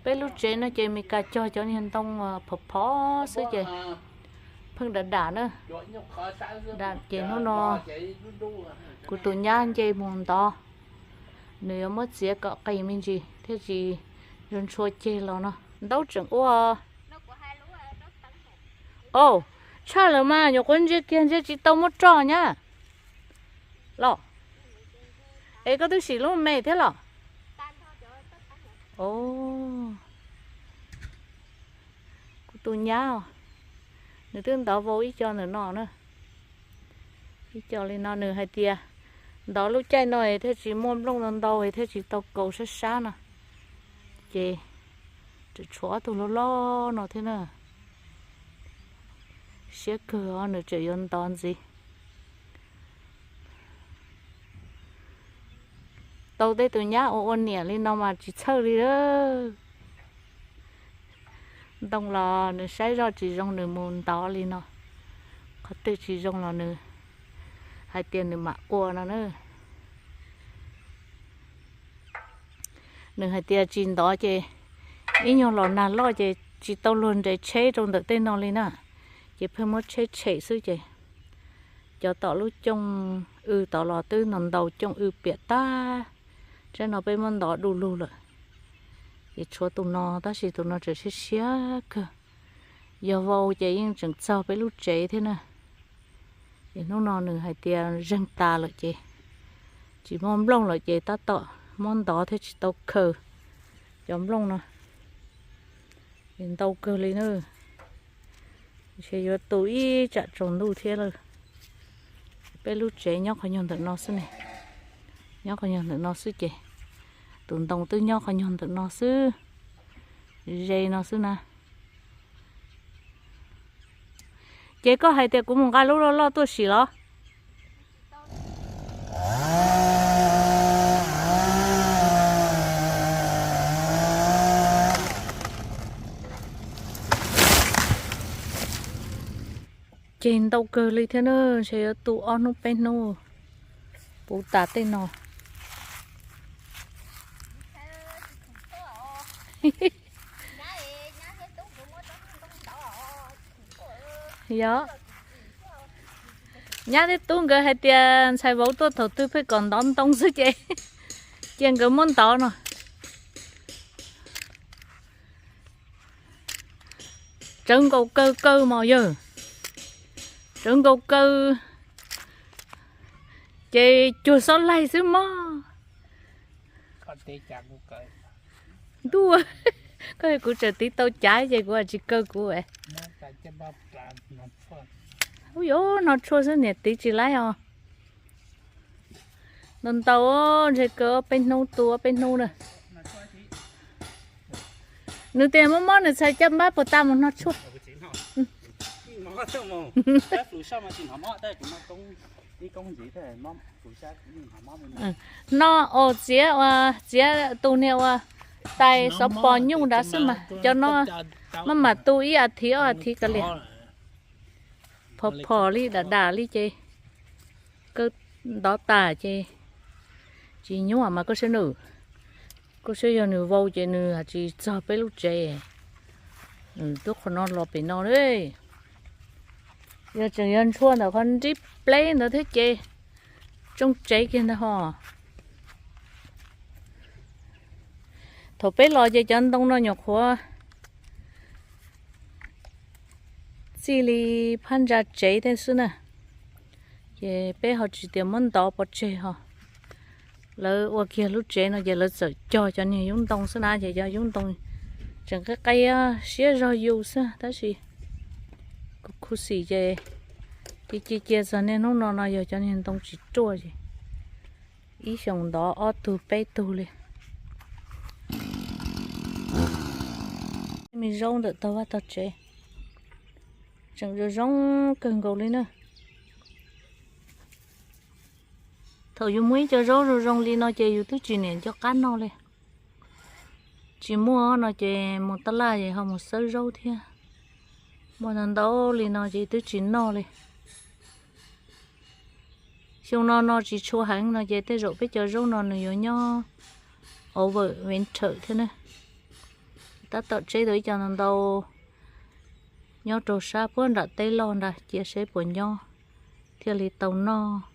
Peb lub tsev no ces Meskas cog cov niag ntoo phom phom xwb ces pheej dam dam na. Dam ces hnub no kuv tus nyab nce mus ntov, nws yuav muab txiav kom qis me ntsis thiaj tsis ntshua ceg los no. Ntaub tseem ua. O, tshaj lawm mas, nyuam qhuav ntsia kiag ntsia tsis tau muab roj nyab los. Es koj twb sim lub me thiab los? Kuv tus nyab, nws twb ntov vau ib co ntawm no na. Ib co li no nws hais tias ntov lub caij no es thiaj tsis muaj nplooj ntau ntau es thiaj tsis tau kaus sab sab no. Ces tseem tshuav ob tug loj loj no thiab na. Siab kawg os, nws tseem yuav ntov ntxiv. Tau tej tus nyab ua ua niam li no mas tsis txhawj li lawm. Ntoo los nws saib zoj tsis zoo nws mus ntov li no, qhov twg tsis zoo los nws hais tias nws mam ua no na. Nws hais tias tsis ntov ces ib nyuag los nag loj ces tsis tau luag nres tsheb rau ntawm tej no li na, ces pheej muab tsheb tshem xwb ces cov tom lub cooj w tod los twb ntau ntau cooj w piam tag. Tsheb no peb muab ntov du lug lawm, ces tshuav tus no tab sis tus no tseem siab siab kawg. Yog vau ces yeej tseem txog peb lub tsev thiab na. Ces hnub no nws hais tias zeeg tas lawm ces tsis muaj nplooj lawm ces tab tom muab ntov thiaj tsis tau khaws cov nplooj no. Ntau kawg li na, ntshe yuav tu ib tsam tsaus ntuj thiab lawm. Peb lub tsev nyob qhov nyuag ntawm no xwb ne, nyob qhov nyuag ntawm no xwb ces tus ntoo twb nyob qhov nyuag ntawm no xwb, ze no xwb na. Ces koj hais tias kuv mus nqa lub loj loj tuaj sim los? Ces ntau kawg li thiab na, ntshe yuav tu ob hnub peb hnub puv tas tej no. Yog, nyab thiab tub nkawd hais tias ntxhais vauv tuaj thaum twg pheej kom ntov ntoo xwb ces cia nkawd muab ntov no. Tsawv nkaus kawg kawg mos yawg, tsawv nkaus kawg ces cuag xob laig xwb mog. Ntuj, koj kuv tseem tiv tau cav ces kuv tsis kaw kuv. Ub yuav no tshuaj xwb niam tiv tsis laib os. Ntau ntau, ntshe kaw ob peb hnub tu ob peb hnub na. Nws tias mob mob nws txhais caj npab puas tas mus hno tshuaj. No, txiav ua, txiav tus niag ua tais xov pos nyuj nrad xwb mas cov no maj mam tu ib as thiv ob as thiv kav liam. Phom phom li dam dam li ces kaw ntov tas ces tsis nyuaj mas koj saib nws, koj saib yog nws vau ces nws tsis txog peb lub tsev. Nws twb qhov no los pem no li. Yog tseem yog ntshua ntawm qhov nrib pleb ntawd thiab ces tsoo tsev kiag ntag ho. Thaum peb los ces cov ntoo no nyuam qhuav txij li phab ntsa tsev tej xwb na. Ces peb ho tsis tias muab ntov pov tseg ho. Lawv ua kiag lub tsev no ces lawv txawm cog cov niag yub ntoo xwb na, ces cov yub ntoo tseem qib qib siab zog yus xwb tab sis kuv khuv xim ces cia cia cia txog niaj hnub no no yog cov niag ntoo tsis ruaj ces ib xyoos ntov ob tug peb tug li. Me zaub ntawm tog vaj tog tsev tseem zoo zoo kawg nkaus li na. Thaum yus muaj ib co zaub zoo zoo li no ces yus twb tsis niam nco qab noj li. Tsis muaj no ces mus taj laj es ho mus xawb zaub thiab. Muaj ntau ntau li no ces twb tsis noj li. Xyoo no no tsis tshua heev no ces tej zaum peb cov zaub no nws yuav nyob overwinter thiab na. tab tom tseb tau ib co ntau ntau nyob rau sab puag nram teb loj nrad, cia seb puas nyob thiaj li tau noj.